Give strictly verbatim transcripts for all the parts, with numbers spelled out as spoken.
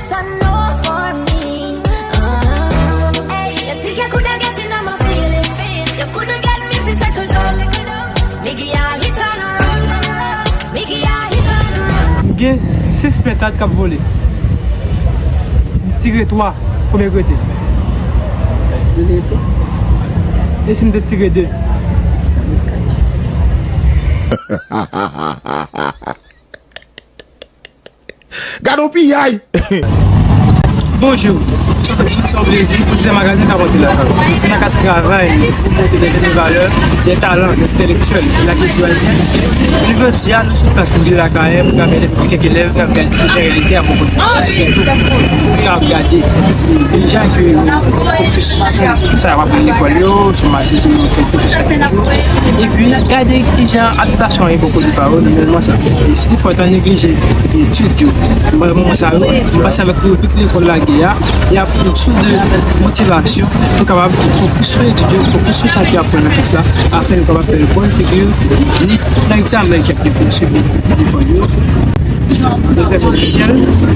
Stand up for me. Uh, hey, you think you coulda get in my feelings? You couldn't get me to settle down. Nigga, I hit and run. Nigga, I hit and run. M gen sis pentad k ap vole. M tire twa. Konbyen k rete? Èske se tou? E si m te tire de? Gade yon piyay! Bonjou. Se yon plezi pou Zen Magazine kapab antre lakay ou. Nou ka travay sou monte de, de valè, de talan, de entèlektyèl, de lakilti ayisyèn. Jodi a, nou sou plas nou lakay, pou kapab ede kèk elèv, pou kapab gade de reyalite a pwopo de sètou. Pou kapab gade, deja ke yo fokis sou sa yo aprann lekòl yo, sou matyè ke yo fè kou sa chak jou. Epi, gade kijan abitasyon an ye bò kote pa yo nan moman sa. E si defwa yo ta neglije etid yo, nan moman sa yo, m panse avèk repri ke lekòl lage a, y ap yon sous de motivasyon pou kapab fokis sou etid yo, fokis sou sa ke y ap aprann nan klas la, afin yo kapab fè yon bòn figi nan egzamen ki ap gen pou yo swiv nan lekòl yo. Lèzèv ofisyèl,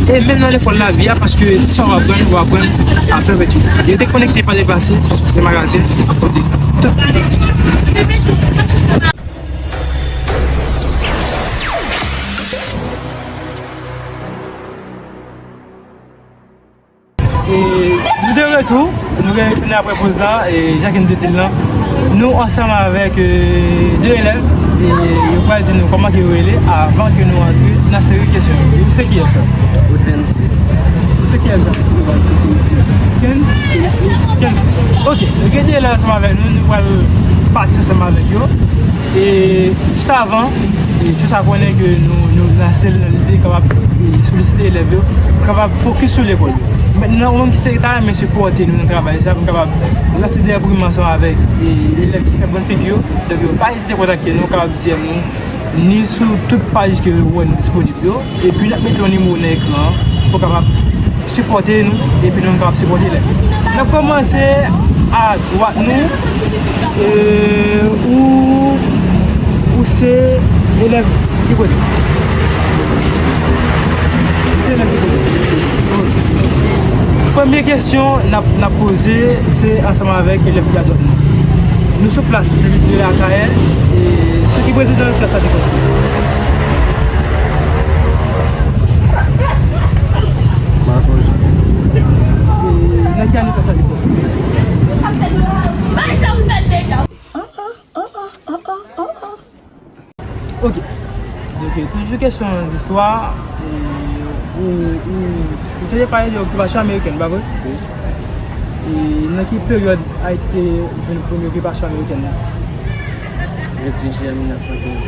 e menm nan lekòl lavi a, paske tout sa w aprann, w aprann apre etid. Rete konekte pa lepase, se magazin kote tout. E nou de retou, nou retounen apre poz la, e jan ke nou te di l lan, nou ansanm avèk, e, de elèv, e yo pral di nou kòman ke yo rele avan ke nou antre nan seri kesyon yo. Ou se kiyès, frè? Ou se kiyès, frè? Kenz? Kenz. Ok, nou gen de elèv ansanm avèk nou, nou pral pati ansanm avèk yo. E jis avan, e jis a konnen ke nou, nou lanse l nan lide kapab, e, solisite elèv yo, kapab fokis sou lekòl yo. Mentnan, ou menm ki se ta renmen sipòte nou nan travay sa, pou n kapab lanse de reprimand ansanm avèk, e, elèv ki fè bòn figi yo, donk yo pa ezite kontakte nou, kapab D M nou, ni sou tout paj ke ou wè nou disponib yo. Epi n ap mete yon nimewo nan ekran an pou w kapab sipòte nou, epi nou menm kapab sipòte lè. N ap kòmanse a dwat nou, e, ou, ou se elèv ki kote? Ou se elèv ki kote? Ok. Premye kesyon n ap, n ap poze, se ansanm avèk elèv ki a dwat nou. Nou sou plas piblik de Akayè, e sou ki prezidan klas la te konstwi? M pa sonje. E nan ki ane klas la te konstwi? Ok. Donk, toujou kesyon listwa, e, ou, ou, ou te pale de okipasyon amerikèn, pa vre? Wi. E nan ki peryòd Ayiti te jwenn premye okipasyon amerikèn nan? Venntuit jiyè mil nèf san kenz.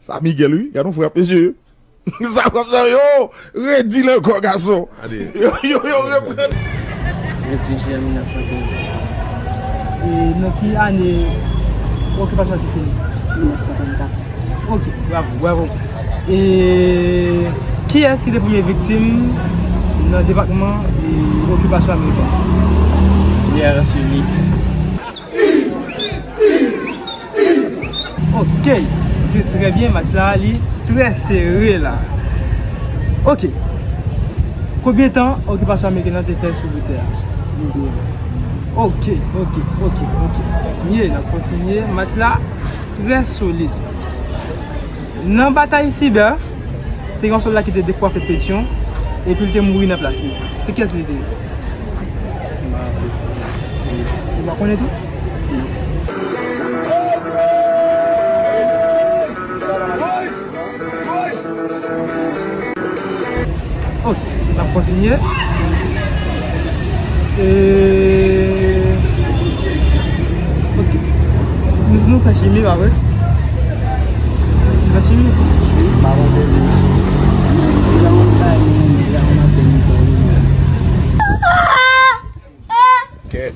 Sa Miguel, wi. Gade yon frap, mesye. Sa frap sa, yo! Redi l ankò, gason. Gade. Yo, yo, yo reprann. Venntuit jiyè mil nèf san kenz. E nan ki ane okipasyon an te fini? Mil nèf san trannkat. Ok, bravo, bravo. E kiyès ki te premye viktim nan debakman, e, okipasyon amerikèn? Pierre Chimique. Ok, se trè byen, match la, li trè sere la. Ok. Konbyen tan okipasyon amerikèn nan te fè sou tè a? Ok, ok, ok, ok. Kontinye, n ap kontinye. Match la trè solid. Nan batay Sibè, te gen yon sòlda ki te dekwafe Petyon, epi l te mouri nan plas li. Se kiyès li te ye? Ou pa konnen tou? Ok, n ap kontinye. E, ok. Nou, nou fè chimi, pa vre? Nou fè chimi? Wi, pa fè plezi. Deja mwen ta renmen, deja mwen ap teni to wi. Kèt.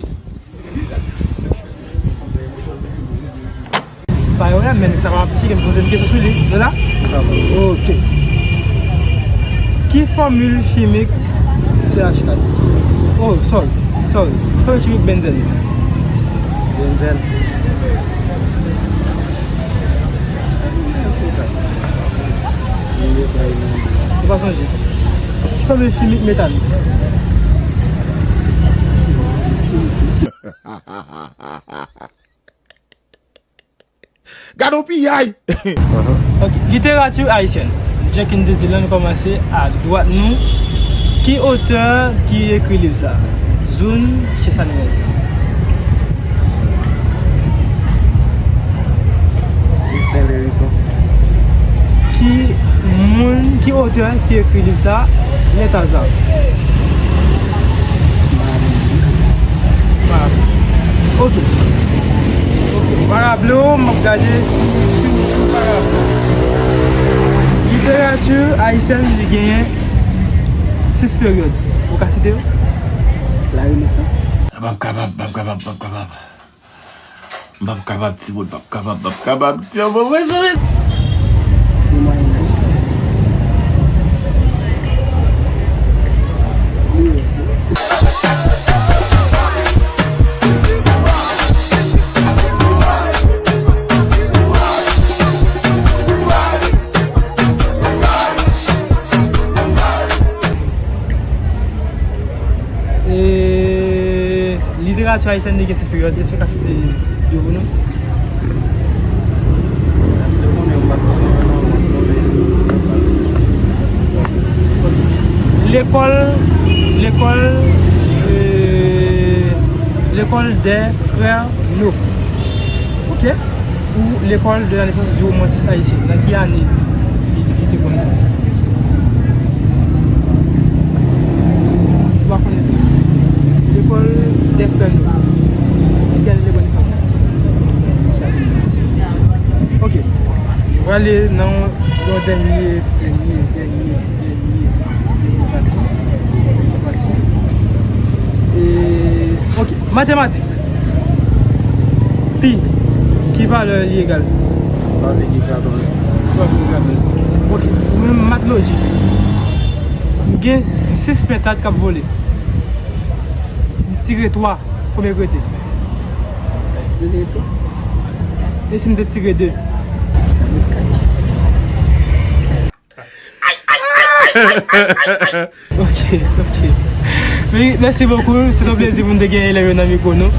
Pa yo la, men sa pa ap cheke m poze m kesyon sou li. Nou la? Ok. Ki fòmil chimik C H kat? Oh, sorry, sorry. Fòmil chimik benzèn. Benzèn. Ou pa sonje? Ki fòmil chimik metalik? Gade yon piyay! Ok, literati ayisyèn. Jenkins Désir, la nou kòmanse a dwat nou. Ki otè ki ekri liv sa? Zun, Chesane Rèd. Justin Lherisson. Ki moun, ki otè ki ekri liv sa? Lètazan. Ok. Ok. M pa raple w, m ap gade si, si, si m pa raple w. Literati ayisyèn, li genyen sis peryòd. Ou ka site yo? La Renaissance. M ap kapab, m ap kapab, m ap kapab. M p ap kapab, timoun, m p ap kapab, m p ap kapab, timoun, mwen, mwen. Le Moyen Âge. Li rès yo. E, literati ayisyèn li gen sis peryòd, èske w ka site yo pou nou? Lekòl, lekòl, e, lekòl dè frè No. Ok. Ou l'école de la naissance du romantisme haïtien. Nan ki ane li, li te pran nesans? Ou pa konnen tou. L'école des frères No. Nan ki ane li te pran nesans? Ok. Nou prale nan yon dènye, dènye, dènye, dènye, dènye pati. Dènye pati. E, ok. Matematik. Pi, ki valè li egal? Twa virgil katòz. Twa virgil katòz. Ok, ou menm mat lojik. M gen sis pentad k ap vole. M tire twa, konbyen k rete? Eksplize tou. E si m te tire de? Sa fè kat. Ok, ok. Wi, mèsi bokou. Se yon plezi pou n te gen elèv yo nan mikwo nou.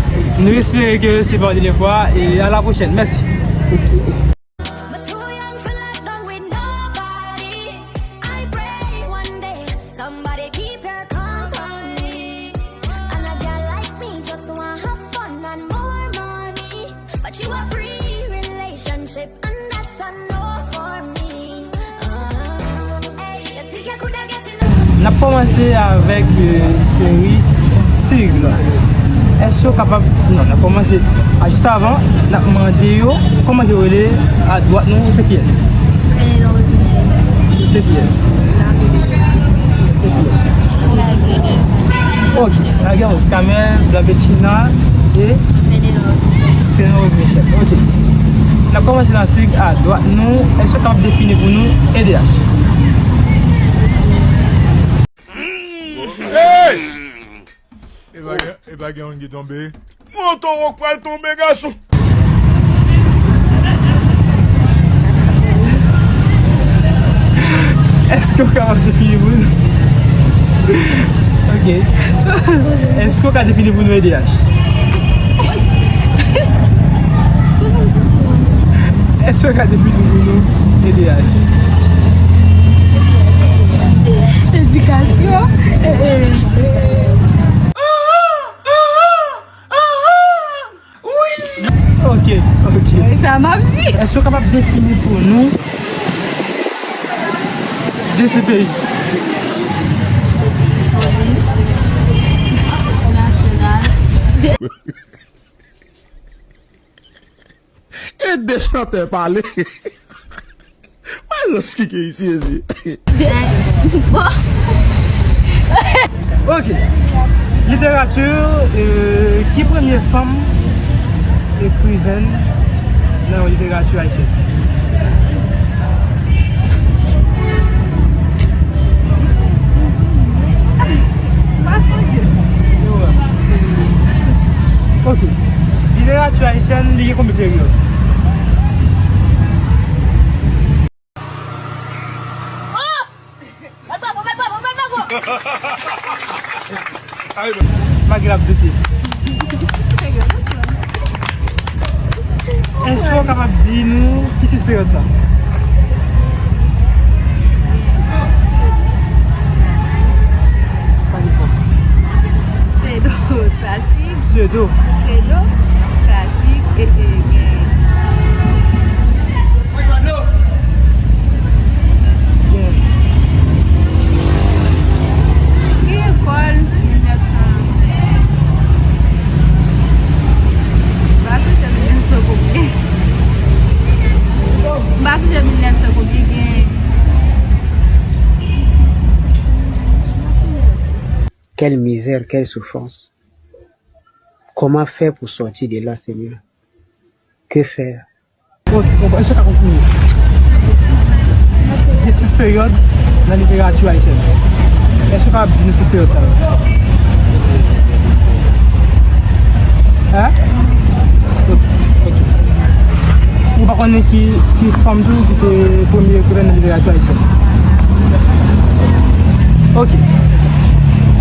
Nou espere ke se pa yon dènye fwa. E a la pwochèn. Mèsi. Ok. I'm too young for lockdown with nobody. I pray one day somebody keep her company. And a girl like me just want have fun and more money. But you a pre-relationship, and that's a no for me. Uh, hey, you think you coulda get enough? N ap kòmanse avèk, euh, seri sig la. Èske w kapab, non, n ap kòmanse, a, jis avan, n ap mande yo kòman yo rele a dwat nou, se kiyès? Penelope Michel. Se kiyès? Labe. Se kiyès? Laguerre Oscar. Ok, Laguerre Oscar, men Labe China e Penelope Michel. Penelope Michel. Ok. N ap kòmanse nan sig a dwat nou. Èske w kapab defini pou nou E D H? Hey! E pa gen, e pa gen youn ki tonbe. Mwen, yon towo k pral tonbe, gason. Èske w kapab defini pou nou? Ok. Èske w ka defini pou nou E D H? Èske w ka defini pou nou E D H? Edikasyon. Eh, eh. Ok, ok. Sa m ap di. Èske w kapab defini pou nou D C P I? E de chantè pale. Mwen jis kike isi, mezi. Ok. Literati, euh, ki premye fanm ekrivèn nan literati ayisyèn? Ok. Literati ayisyèn, li gen konbyen peryòd? Oh! Mèt bravo, mèt bravo, mèt bravo! Malgre l ap doute. Èske w kapab di nou ki sis peryòd sa? Pale fò. Psedo klasik. Psedo. Psedo klasik. E, e, gen. Gen. Gen kòl mil nèf san. M pa sonje mil nèf san konbyen. M pa sonje mil nèf san konbyen gen. Quelle misère, quelle souffrance. Comment faire pour sortir de là, Seigneur? Que faire? Bon, bon, èske w ka konfime? Gen sis peryòd nan literati ayisyèn. Èske w ka di nou sis peryòd sa yo? Hein? Ok, ok. Ou pa konnen ki, ki fanm tou ki te premye ekriven nan literati ayisyèn? Ok.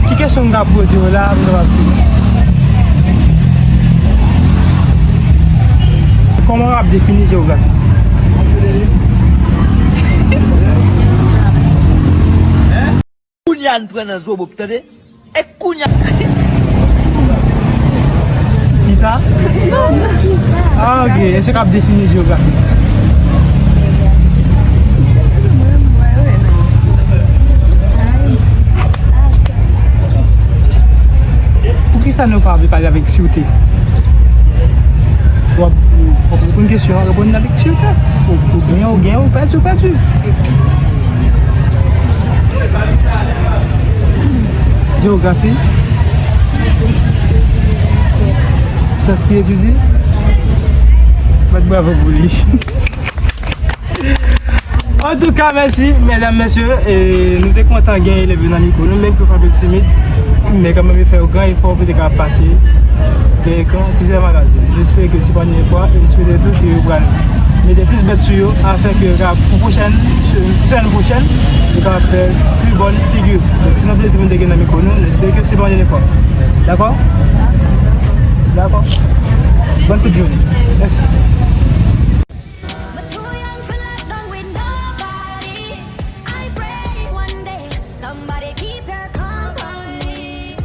Ki kesyon m ka poze w la, m kapab fini? Kòman w ap defini jewografi? Kounye a n pran nan zobo, tande? E kounye a. Pita? Ah, ok. Èske w ap defini jewografi? Poukisa nou pa vle pale avèk sirte? W ap, w ap reponn kesyon an, reponn avèk sirte. Ou, ou genyen, ou genyen, ou pèdi, ou pèdi. Jewografi. Syans ki etidye. Bat bravo pou li. Antouka, mèsi, medam, mesye. E nou te kontan gen elèv yo nan mikwo nou, menm ke yo fè anpil timid. Men kanmenm, yo fè yon gran efò pou yo te kapab pase dèyè ekran Tizè Magazine. Nou espere ke se pa dènye fwa, e nou swete tou ke yo pral mete plis bèt sou yo, afin ke yo kapab, pou pwochèn, semèn pwochèn, yo kapab fè pi bòn figi. Donk, se yon plezi pou nou te gen nan mikwo nou. Nou espere ke se pa dènye fwa. Dakò? Dakò. Bòn fout jounen. Mèsi. But too young to lock down with nobody. I pray one day somebody keep her company.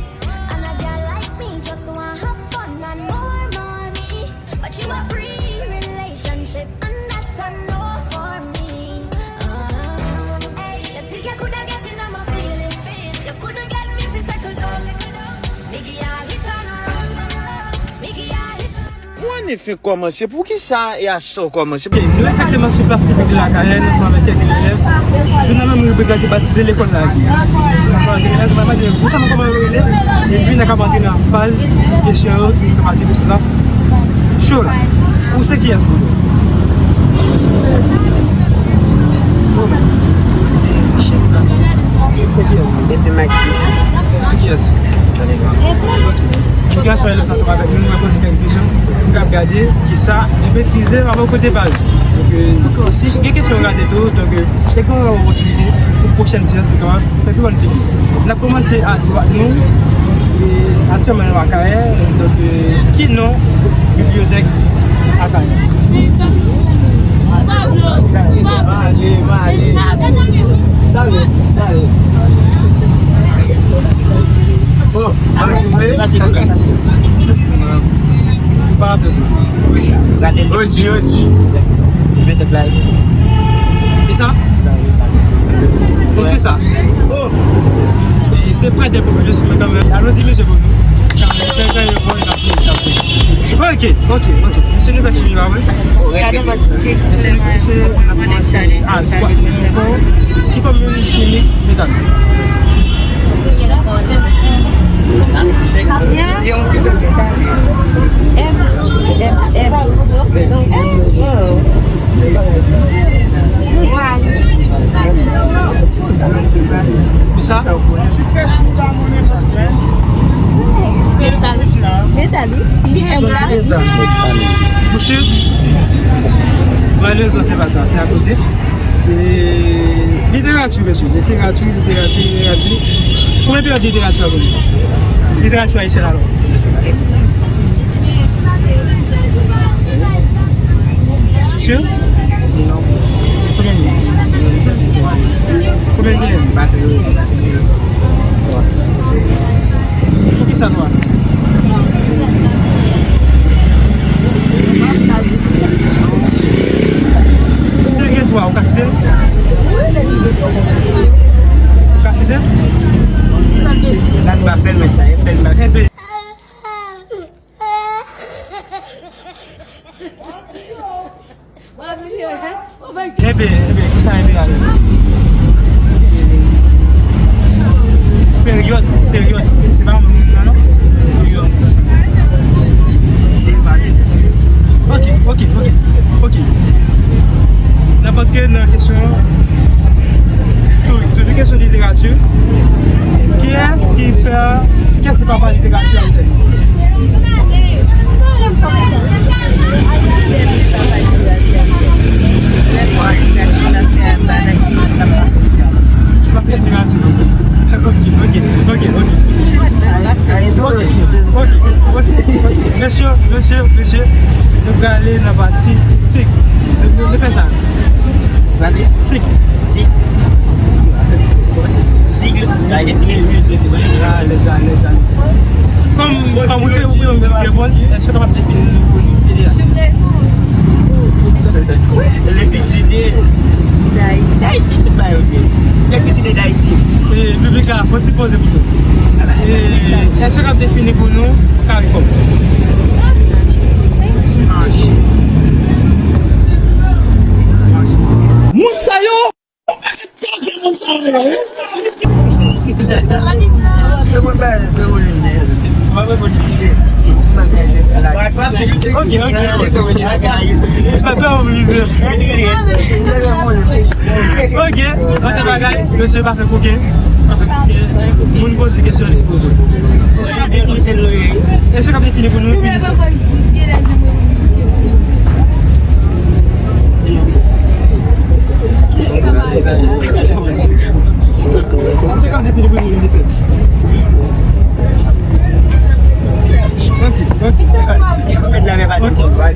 And a girl like me just want have fun and more money. But you a free relationship and that's a no for me. Uh, hey, you think you coulda get in on my feelings? You couldn't get me to settle down. Nigga, I hit and run. Nigga, I hit and run. Ou anfen kòmanse, poukisa e aswè w kòmanse? Ok, nou egzakteman sou plas piblik de Lakayè, nou ansanm avèk kèk elèv. Jounen menm ribrik la ki batize lekòl la. Nou ansanm avèk elèv, nou va mande yo kòman yo rele, epi n a kapab antre nan faz kesyon yo, ki fè pati kesyon la. Cho la. Ou se kiyès, bro? Ou se kiyès? Mwen se Mike Fish. Ou se kiyès? Johnny Brown. Ok, ansanm avèk nou, nou ap poze kèk kesyon. Nou ap gade kisa li metrize pa bò kote pa l. Donk, euh, si gen kesyon yo rate tou, donk, euh, se kon yon opòtinite pou pwochèn seyans nou kapab fè pi bòn figi. N ap kòmanse a dwat nou. E aktyèlman nou Akayè, donk, euh, ki non bibliyotèk Akayè? Male, male. Dale, dale. Oh, pa jwe. Pa jwe. Gade. Oji, oji. Mete play. E sa? Bon, se sa. Oh! E se prè de popilis, men kanmenm. Alon di mesye pou nou. Kanmenm, kanmenm, kanmenm, kanmenm. Ok, ok, ok. Mesye nou pa chimi pa vre? Gade yon lòt. Mesye nou, mesye nou ap kòmanse a dwat nou. Ki fòmil chimik metan? M, M, M. Kisa? Metal. Metal, wi. Mouche, malerezman, se pa sa. Se akote. E literati, mesye. Literati, literati, literati. Konbyen peryòd literati w konnen? Literati ayisyèn alò? Sir? Konbyen li? Konbyen li genyen? Poukisa twa? Si l gen twa, ou ka site l? Ou ka site l? Gad pa fè l, men sa, e fè l, men. Enben, enben, kisa enben la menm? Peryòd, peryòd, se pa yon moun nan, non, se peryòd. Ok, ok, ok, ok. N ap antre nan kesyon, tou- toujou kesyon literati. Kiyès ki pè, kiyès ki papa literati ayisyèn? Mesye, mesye, mesye, nou prale nan pati sik. Nou, nou, nou fè sa. Sik. Sik. Sik. Alèz, alèz, alèz. Kòm, kòm ou se, ou se yon moun ki reponn, èske w kapab defini pou nou ki li a? Elektrisite. Dayiti. Dayiti, tout bagay yo gen. Elektrisite Dayiti. E, piblik la, fò ti poze pou nou. E, èske w kapab defini pou nou Caricom? Moun sa yo! Ok, ok. Ok, anse bagay, mesye pa fè koken. Pa fè koken. Moun poze kesyon li. Èske w ap defini pou nou?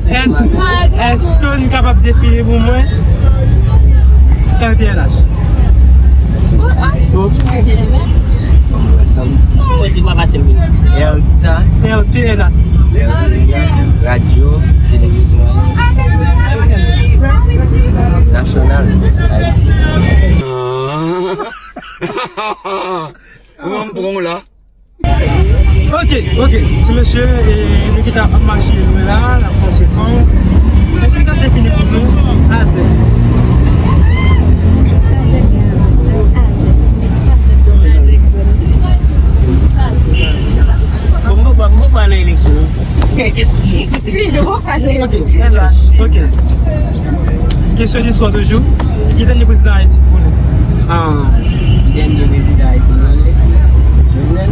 Èske, èske nou kapab defini pou mwen R T N H? L T N H. Radyo, televizyon, nasyonal, Ayiti. Mwen, m pran w la. Ok, ok. Ti mesye, e, nou ki ta ap mache lwen la, n ap pran se tan. Èske n ka defini pou nou azèk? Bon, mwen pa, mwen pa nan eleksyon. Ok, ok. Kesyon listwa toujou. Ki dènye prezidan Ayiti pou nou? Ah, dènye prezidan Ayiti, mwen, Jovenel.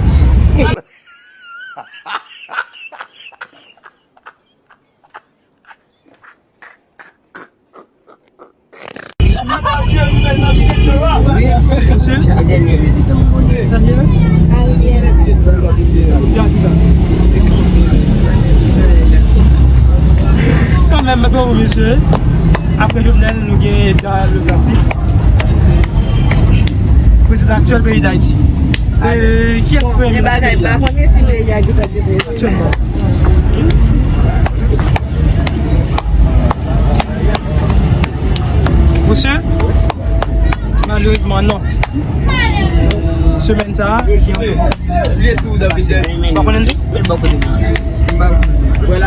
Kanmenm, mwen pou misye. Apre Jovenel, nou gen Edgar Legrandfils, ki se prezidan aktyèl peyi Dayiti. E, kiyès premye minis peyi a? Aktyèlman. Mesye, malerezman, non. Semèn sa a, gen yon... Ou pa konnen l tou? Ou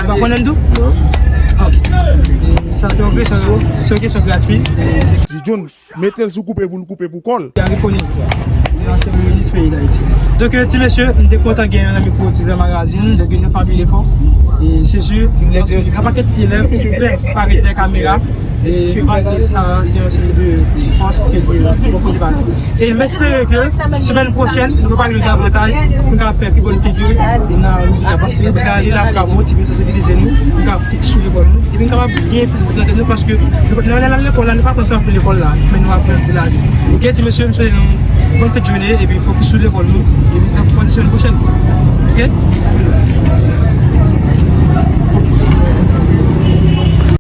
pa konnen l tou? Non. Ok. Sa se yon kesyon, se yon kesyon gratwi. Ti John, mete l sou koupe pou l koupe pou kò l. Li a rekonèt nan se premye minis peyi Dayiti. Donk, ti mesye, m te kontan gen yon nan mikwo Ti Vè Magazine, donk nou fè anpil efò. E se si, yon pakèt elèv ki fè parèt dèyè kamera. E m panse sa se yon seri de fòs ke Dye bò kote pa nou. E m espere ke semèn pwochèn, nou pral gen davantay pou n ka fè pi bon figi nan medya, paske medya li la pou ka motive, sansibilize nou, pou n ka fiks sou lekòl nou. Epi Kapab gen plis bout nan tèt nou, paske nou, lè n al lekòl la, nou pa panse anpil lekòl la, men nou ap grandi lavi. Oke, ti mesye, m swete nou bòn fèt jounen, epi fokis sou lekòl nou, epi n ap kwaze semèn pwochèn. Oke?